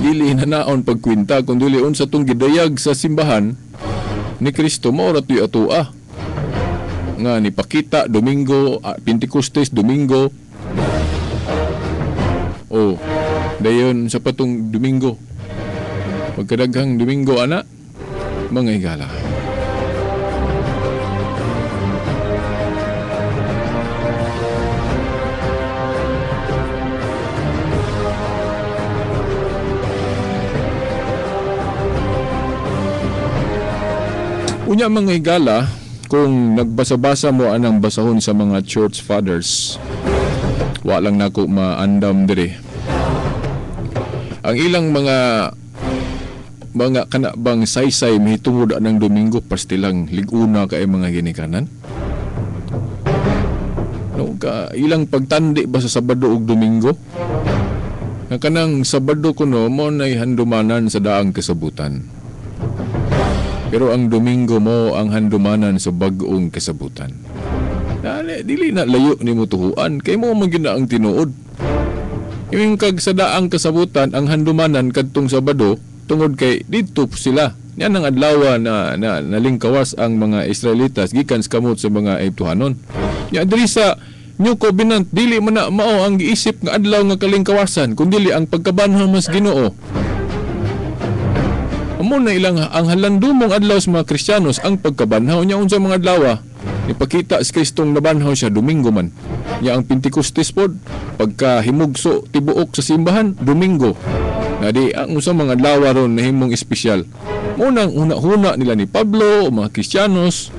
Dili hinanaon pagkwinta kung dili unsa tong gidayag sa simbahan ni Kristo mao ra tuy atoa. Nga nipakita Domingo, Pentecostes Domingo. Oh, dayon sa patong Domingo. Pagkadaghang Domingo ana, mga higala. Unya mga higala, Kung nagbasa-basa mo anang basahon sa mga church fathers, wa lang nako maandam diri. Ang ilang mga kanabang saysay mahitungod anang Domingo, pastilang liguna kay mga ginikanan. No, ka ilang pagtandi ba sa Sabado ug Domingo? Nga kanang Sabado kuno mo nay handumanan sa daang kasabutan. Pero ang Domingo mo ang handumanan sa bag-ong kasabutan. Dali, dili na layo nimo tuhuan kay mo man gyud na ang tinuod. Iming kag sa daang kasabutan ang handumanan kadtong Sabado tungod kay didto sila. Yan ang adlaw na nalingkawas ang mga Israelitas gikan sa kamot sa mga Egyptohanon. Nya diri sa New Covenant dili man na mao ang giisip nga adlaw nga kalingkawasan kundi ang pagkabanhaw mas Ginoo. Amo na ilang ang halandumong adlaw sa mga Kristiyanos ang pagkabanhaw niya unsa mga adlaw. Nipakita si Kristong nabanhaw siya Domingo man. Nya ang Pentecostes pod pagkahimugso tibuok sa simbahan Domingo. Na di ang unsa mga adlaw ron nahimong espesyal. Munang una-huna nila ni Pablo o mga Kristiyanos.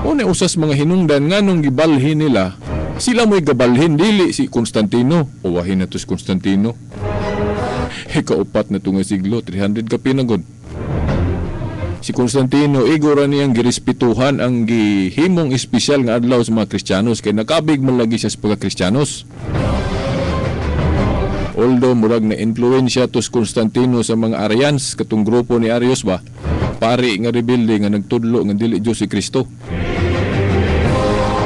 Una usas mga hinungdan nganong gibalhin nila. Sila mo'y gabalhin dili si Constantino. Uwahin na to si Constantino. Ikaupat na tunga siglo, 300 ka pinagod. Si Constantino, igora niyang girespetuhan ang gihimong espesyal nga adlaw sa mga Kristiyanos kay nakabig man lagi siya sa pagka-Kristiyanos. Although murag na influensya to si Constantino sa mga Arians, katong grupo ni Arius ba, pari nga rebelde nga nagtudlo nga dili Diyos si Kristo.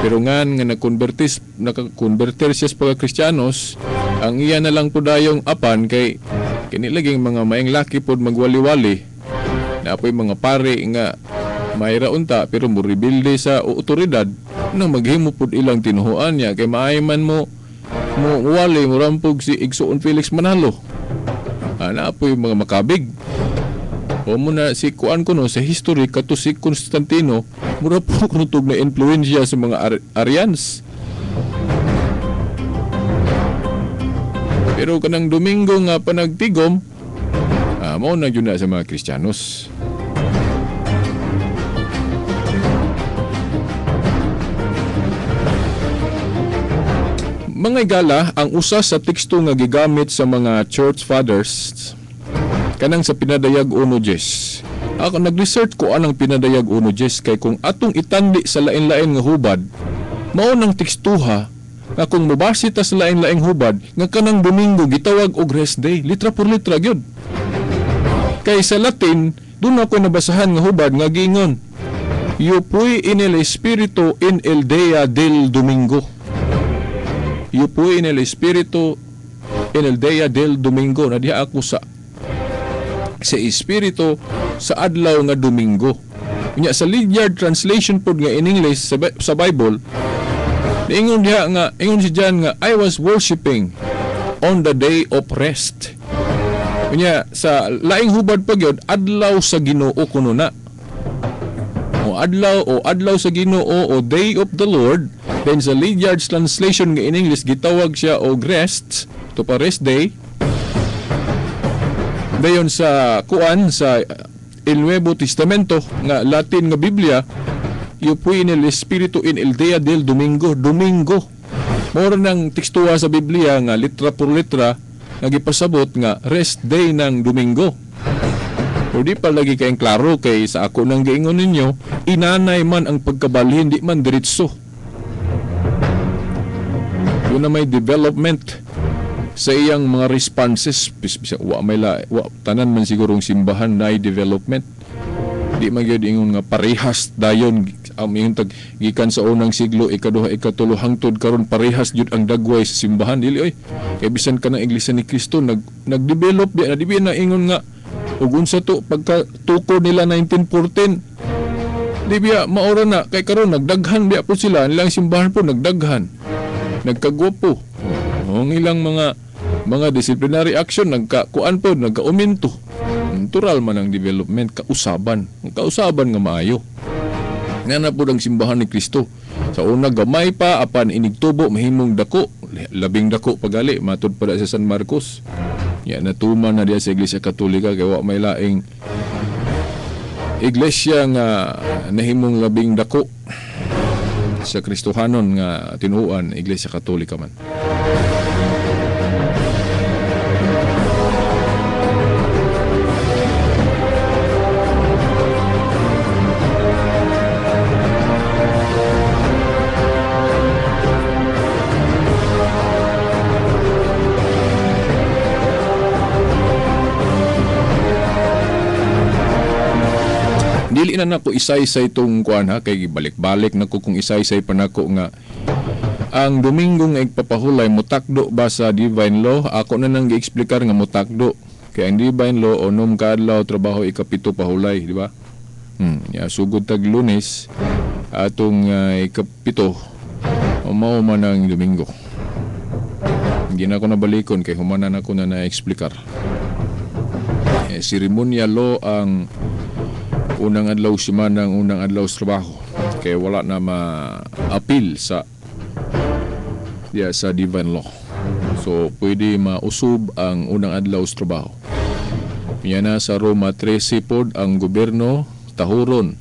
Pero ngan nga nakakonverter siya sa pagka-Kristiyanos, ang iya na lang po dayong apan kay kini laging mga maing laki pod magwali-wali. Na apoy mga pare nga mayra unta pero mo rebelde sa otoridad na maghimo pod ilang tinuhuan niya kay maay man mo wali mo rampog si Igsoon Felix Manalo. Na apoy mga makabig. O muna si kuan kuno sa history kato si Constantino mura po kuno tug na influensya sa mga Arians. Pero kanang Domingo nga panagtigom, mao na gyud na sa mga Kristiyanos. Mga igala, ang usa sa teksto nga gigamit sa mga church fathers kanang sa Pinadayag 1:10. Ako nag-research ko anang Pinadayag 1:10 kay kung atong itandi sa lain-lain nga hubad, mao nang tekstuha nga kung mobase ta sa lain-laing hubad nga kanang Domingo gitawag og rest day, litra por litra gyud. Kay sa Latin, doon ako nabasahan nga hubad nga giingon, Yo fui in el espiritu en el día del domingo. Yo fui en el espiritu en el día del domingo. Nadiha ako sa espiritu sa adlaw nga Domingo. Unya sa Lydiard translation pod nga in English sa Bible, ingon diha nga ingon si John nga I was worshiping on the day of rest. Unya sa laing hubad pa gyud adlaw sa Ginoo kuno na. O adlaw sa Ginoo o day of the Lord. Then sa Lydiard's translation nga in English gitawag siya og rest, to pa rest day. Dayon sa kuan sa El Nuevo Testamento nga Latin nga Biblia, yo fui en el espiritu en el día del domingo, Domingo. Mao nang tekstuwa sa Biblia nga litra por litra nga gipasabot nga rest day ng Domingo. O di pa lagi kayong klaro kay sa ako nang giingon ninyo, inanay man ang pagkabalhin, di man diretso. Doon na may development sa iyang mga responses. Wa may la, wa, tanan man sigurong simbahan na development. Di man gyud ingon nga parehas dayon ang ingon tag gikan sa unang siglo, ikaduha, ikatulo hangtod karon parehas gyud ang dagway sa simbahan. Dili oy. Kay bisan kanang Iglesia ni Cristo nagdevelop di na, di na ingon nga ug unsa to pagka tuko nila 1914. Di biya maora na kay karon nagdaghan biya po sila, nilang simbahan po nagdaghan. Nagkagwapo. Ang ilang mga disciplinary action nagkakuan po, nagkauminto. Natural man ang development, kausaban. Ang kausaban nga maayo. Nga na po ang simbahan ni Kristo. Sa una gamay pa, apan inigtubo, mahimong dako. Labing dako pagali, matud pa sa San Marcos. Ya, natuman na diya sa Iglesia Katolika, kaya wa may laing Iglesia nga nahimong labing dako sa Kristohanon nga tinuoan, Iglesia Katolika man. Dili na nako isay-isay tong kuan ha, kay balik-balik nako kung isay-isay pa nako nga ang Domingo nga igpapahulay mutakdo ba sa divine law. Ako na nang giexplikar nga mutakdo kay ang divine law unom ka adlaw trabaho, ikapito pahulay, di ba? Ya, sugod tag Lunes atong ikapito mao man ang Domingo. Hindi na ako nabalikon kay humanan ako na na-explicar. Seremonya law ang unang adlaw semana, ang unang adlaw sa trabaho, kaya wala na ma-appeal sa sa divine law. So pwede mausub ang unang adlaw sa trabaho. Yan na sa Roma 13 pod ang gobyerno tahuron.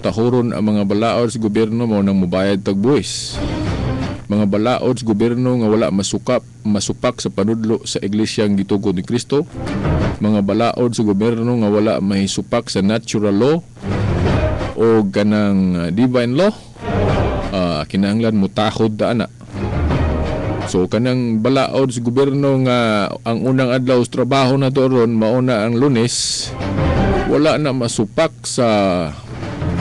Tahuron ang mga balaod sa gobyerno mao nang mobayad tag buwis. Mga balaod sa gobyerno nga wala masupak sa panudlo sa iglesyang gitugod ni Kristo. Mga balaod sa gobyerno nga wala mahisupak sa natural law o ganang divine law, kinahanglan mutahod da ana. So kanang balaod sa gobyerno nga ang unang adlaw sa trabaho na to ron mauna ang Lunes, wala na masupak sa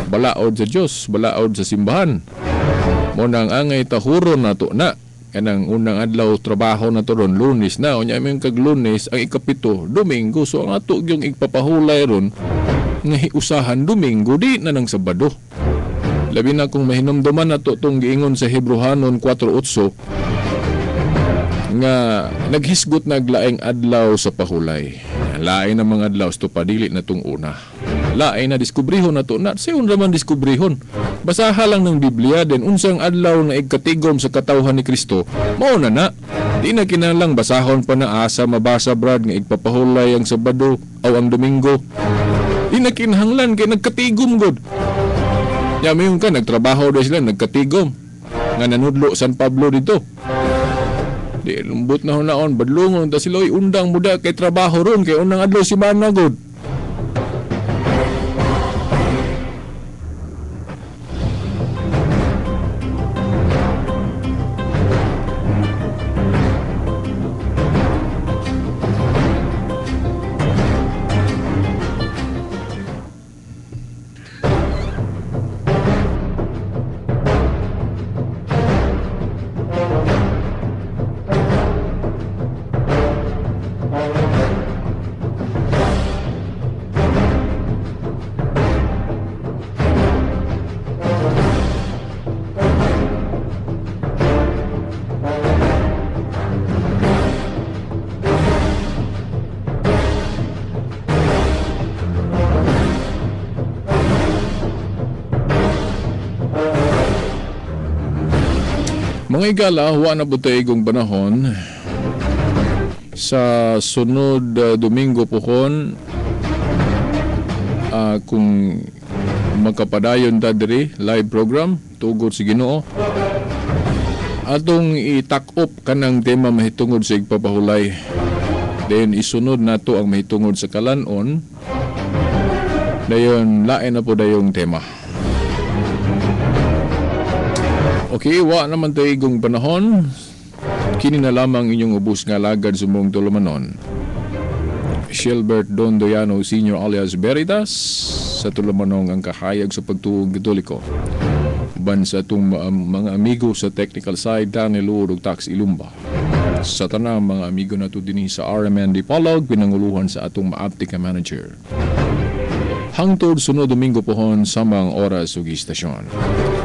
balaod sa Dios, balaod sa simbahan. Mo nang angay tahuron nato na kanang unang adlaw trabaho na to ron Lunes na, unya may kag Lunes ang ikapito Domingo. So ang ato gyung igpapahulay ron nga hiusahan Domingo di na nang Sabado. Labi na kung mahinumduman nato tong giingon sa Hebrohanon 4:8 nga naghisgot naglaing adlaw sa pahulay. Lain na mga adlaw sa padili na tong una. Lain na diskubrihon na to. Na, sayon raman diskubrihon. Basaha lang ng Biblia din unsang adlaw na igkatigom sa katawhan ni Kristo, mao na na. Di na kinahanglang basahon pa na asa mabasa brad nga igpapahulay ang Sabado o ang Domingo. Di na kinahanglan kay nagkatigom gud. Ya mayon ka nagtrabaho do sila nagkatigom nga nanudlo San Pablo dito. Di lambot na hunaon badlongon ta sila, oy undang muda kay trabaho ron kay unang adlaw si mana gud. Mga igala, huwa na po tayo igong panahon. Sa sunod Domingo po kon, kung magkapadayon ta diri, live program, tugod si Ginoo. Atong itak-op kanang tema mahitungod sa igpapahulay. Then isunod nato ang mahitungod sa kalanon. Dayon lain na po dayong tema. Okay, wa naman tayo igong panahon. Kini na lamang inyong ubos nga lagad sa mong tulumanon. Gilbert Dondoyano Sr. alias Veritas sa tulumanong ang kahayag sa pagtuong Katoliko. Uban sa atong mga amigo sa technical side, Daniel Luod ug Tax Ilumba. Sa tanang mga amigo nato dinhi sa RMN Dipolog, pinanguluhan sa atong maapti ka manager. Hangtod sunod Domingo pohon samang oras ug istasyon.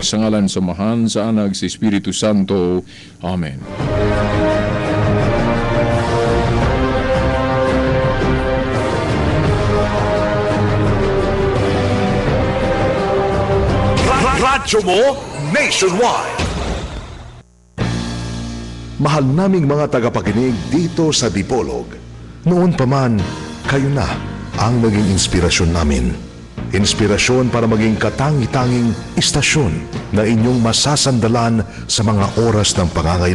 Sa ngalan sa Amahan, sa Anak, sa Espiritu Santo. Amen. Radyo mo nationwide. Mahal naming mga tagapakinig dito sa Dipolog. Noon pa man, kayo na ang naging inspirasyon namin. Inspirasyon para maging katangi-tanging istasyon na inyong masasandalan sa mga oras ng pangangailangan.